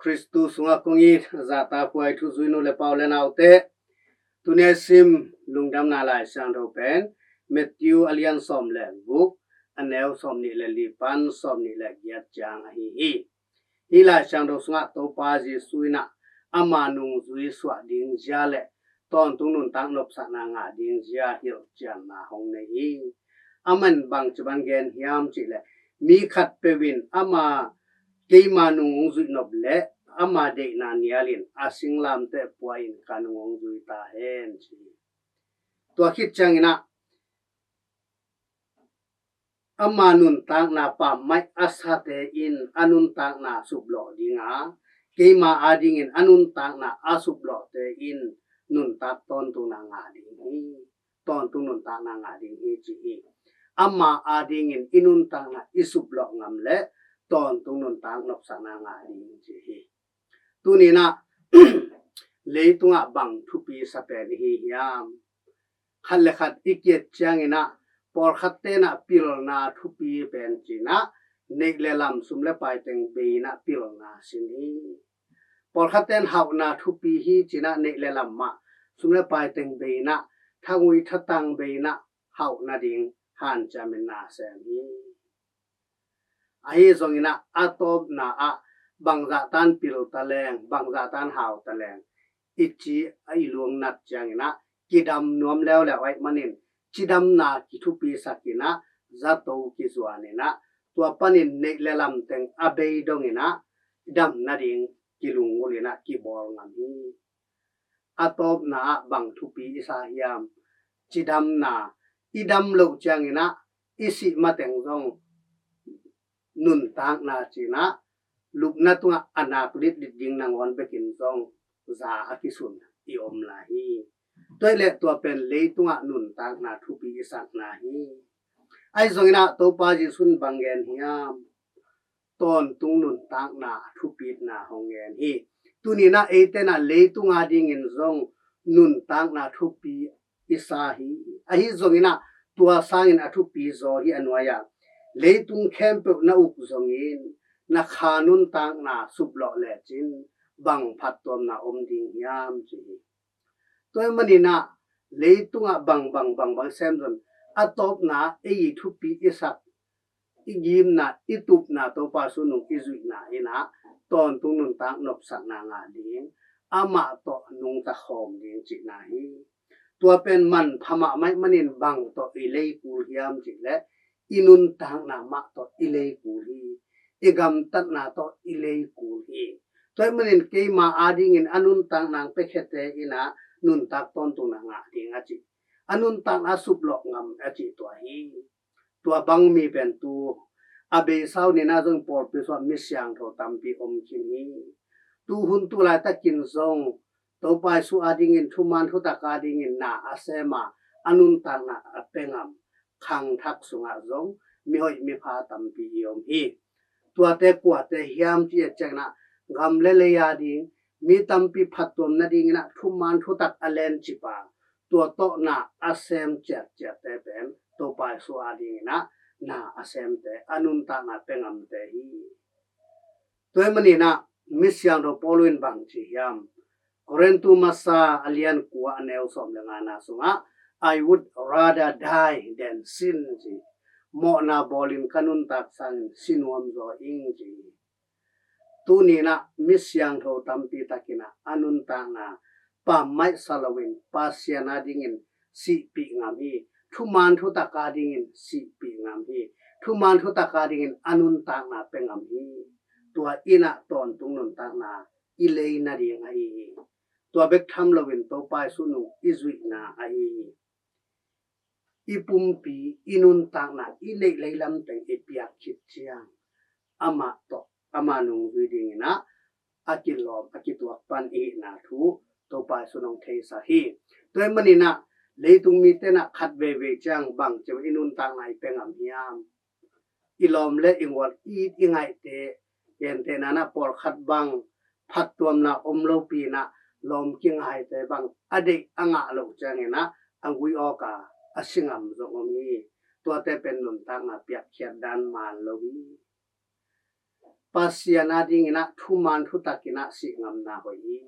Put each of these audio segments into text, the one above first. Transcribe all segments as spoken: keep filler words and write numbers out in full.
Khristu sungah kong it zahtakhuai thuzui nu le pa u le naute, tuni a sim lungdamna Lai Siangtho pen Matthew a lian sawm le guk, a neu sawm nih le li pan sawm nih le giat ciang ahi hi. Hih Lai Siangtho sungah Topa Jesuh in ah ama nungzui suah ding zia le tawntung nuntak nopsakna ngah ding zia hilhcianna hong nei hi. Aman bangci bang gen hiam cih leh, mi khatpeuh in ama, keima nung hong zuih nop leh ama deihna nialin a singlamteh pua in ka nung hong zui ta hen, ci hi. Tua khit ciangin ah ama nuntakna pammaih a sate in a nuntakna suplawh ding a, keima adingin a nuntakna a suplawhte in nuntak tawntungna ngah ding hi. Tawntung nuntakna ngah ding hi, ci hi. Ama adingin i nuntakna i suplawh ngam leh tawntung nuntak nopsakna ngah ding, ci hi. Tuni in ah leitungah bang thupi sa pen i hi hiam? Khat le khat i kiat ciangin ah pawlkhat ten ah pilna thupi pen ci-in ah neih le lam, sum le pai teng bei in ah pilna sin hi. Pawlkhat ten hauhna thupi hi ci-in ah neih le lam mah, sum le pai teng bei in ah, thangui thatang bei in ah hauh nading hanciamin na sem hi. Ahi zongin ah a tawpna ah bangzah tan pil ta leng, bangzah tan hau ta leng, i ci a i lungnat ciangin ah kidam nuam leuleu ahih manin cidamna kithupisak in ah zato kizuan in ah tua panin neih le lam teng a bei dongin ah dam nading kilungul in ah kibawl ngam hi. A tawpna ah bang thupi i sa hiam? Cidamna. I dam loh ciangin ah i sih mateng zong nuntakna ci-in ah lupna tungah a nak litlit ding nangawn bekin zong za a kisun i om lai hi. Tua ahih leh tua pen leitungah nuntakna thupi i sakna hi. Ahi zongin ah Topa Jesuh in bang gen hiam? Tawntung nuntakna thupitna hong gen hi. Tuni in ah eite in ah leitung adingin zong nuntakna thupi i sa hi. Ahi zongin ah tua sangin a thupi zaw hi a nuai-ah, leitung khempeuh na uk zongin na kha nuntakna suplawh lecin bang phattuamna om ding hiam, ci hi. Tua ahih manin ah leitungah bang bang bang bang sem zong a tawpna ei i thupi i sak, i gimna, i tupna Topa Jesuh nung i zuihna in ah tawntung nuntak nopsakna ngah ding, amah tawh nungta khawm ding cihna hi. Tua pen manpha mahmah ahih manin bang tawh i lei kul hiam cih leh i nuntakna mah tawh i lei kul hi. I gamtatna tawh i lei kul hi. Tua ahih manin keima adingin a nuntakna hong piakhiate in ah nuntak tawntungna ngah ding a cih, a nuntakna suplawh ngam a cih tua hi. Tua bang mi pen tu a beisa uh ni-in ah zong pawlpi sungah mi siangtho tampi om khin hi. Tu hun tu laitakin zong Topa Jesuh adingin, thuman thutak adingin na a sem a, a nuntakna a pia ngam, khangthak sungah zong mihoih mipha tampi i om hi. Tuate kuate hiam cih ciangin ah gam le lei ading mi tampi phattuam nadingin ah thuman thutak a lencip a, tua tawh na a sem ciatciatte pen Topa Jesuh adingin ah na a semte, a nuntakna pia ngamte hi. Tua ahih manin ah mi siangtho Paul in bang ci hiam? Korintu masa a lian kua, a neu sawm le ngana sungah, "I would rather die than sin," ci. "Mawhna bawlin ka nuntak sangin si nuam zaw ing," ci. Tuni in ah mi siangtho tampi takin ah a nuntakna pammaih sa loin Pasian adingin sihpih ngam hi. Thuman thutak adingin sihpih ngam hi. Thuman thutak adingin a nuntakna pia ngam hi. Tua in ah tawntung nuntakna i lei nading ahi hi. Tua bek tham loin Topa Jesuh nung i zuihna ahi hi. I pumpi, i nuntakna, i neih lei lam teng i piak khit ciang amah tawh, ama nungzui dingin ah a kilawm, a kituak pan i hihna thu Topa Jesuh in hong theisak hi. Tua ahih manin ah leitung mite in ah khat veivei ciang bang ci-a i nuntakna i pia ngam hiam? I lawm le i gual, i it i ngaihte, gentehna in ah pawlkhat bang phattuamna om lopi in ah lawm kingaite bang a deih a ngah loh ciangin ah a gui awk a, a si ngam zong om hi. Tuate pen nuntakna piakkhiat dan man lo hi. Pasian a dingin ah thuman thutak in ah sih ngamna hoih hi.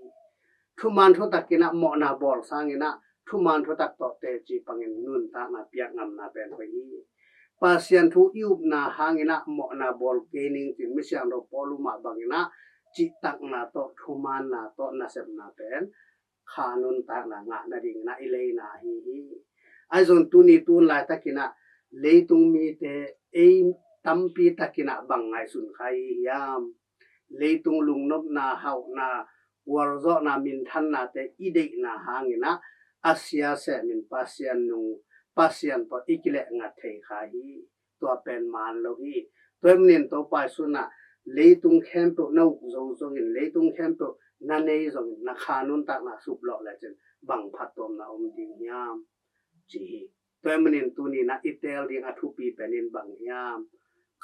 Thuman thutak in ah mawhna bawl sangin ah thuman thutak tawh teci pangin nuntakna piak ngamna pen hoih hi. Pasian thu i upna hangin ah mawhna bawl kei ning cin misiangtho Paul mah bangin ah cihtakna tawh thumanna tawh nasepna pen kha nuntakna ngah nadingin ah i leina ahi hi. Ahi zong tuni tun laitakin ah leitung mite ei tampi takin ah bang ngaihsun kha i hi hiam? Leitung lungnopna, hauhna, gualzawhna, minthannate i deihna hangin ah a sia semin Pasian nung, Pasian tawh i kileh ngat thei kha hi. Tua pen man lo hi. Tua ahih manin Topa Jesuh in ah leitung khempeuh na uk zo zongin, leitung khempeuh na nei zongin, na kha nuntakna suplawh lecin bang phattuamna om ding hiam? Ci hi. Tua ahih manin tuni in ah i teel ding a thupi pen in bang hiam?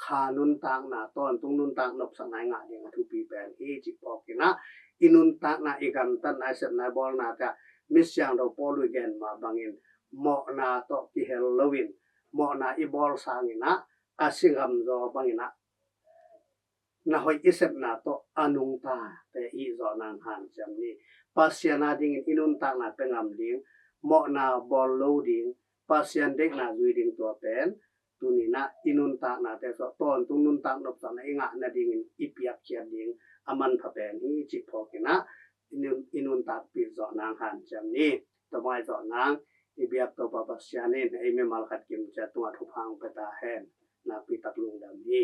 Kha nuntakna, tawntung nuntak nopsakna i ngah ding a thupi pen hi cih phawkin ah i nuntakna, i gamtatna, i sepna, i bawlnate ah misiangtho Paul i gen mah bangin mawhna tawh kihel loin mawhna i bawl sangin ah a si ngamzaw bangin ah na hoih i sepna tawh a nungtate i zawh nang hanciam ni. Pasian a dingin i nuntakna pia ngam ding, mawhna bawl lo ding, Pasian deihna zui ding, tua pen tuni in ah i nuntaknate tawh tawntung nuntak nopsakna i ngah nadingin i piakkhiat ding a manpha pen hi cih phawkin ah i nun, i nuntakpih zawh nang hanciam ni. Tua mah i zawh nang i biak Topa Pasian in ei mimal khat kim ciat tungah thupha hong pia ta hen. Nakpi tak lungdam hi.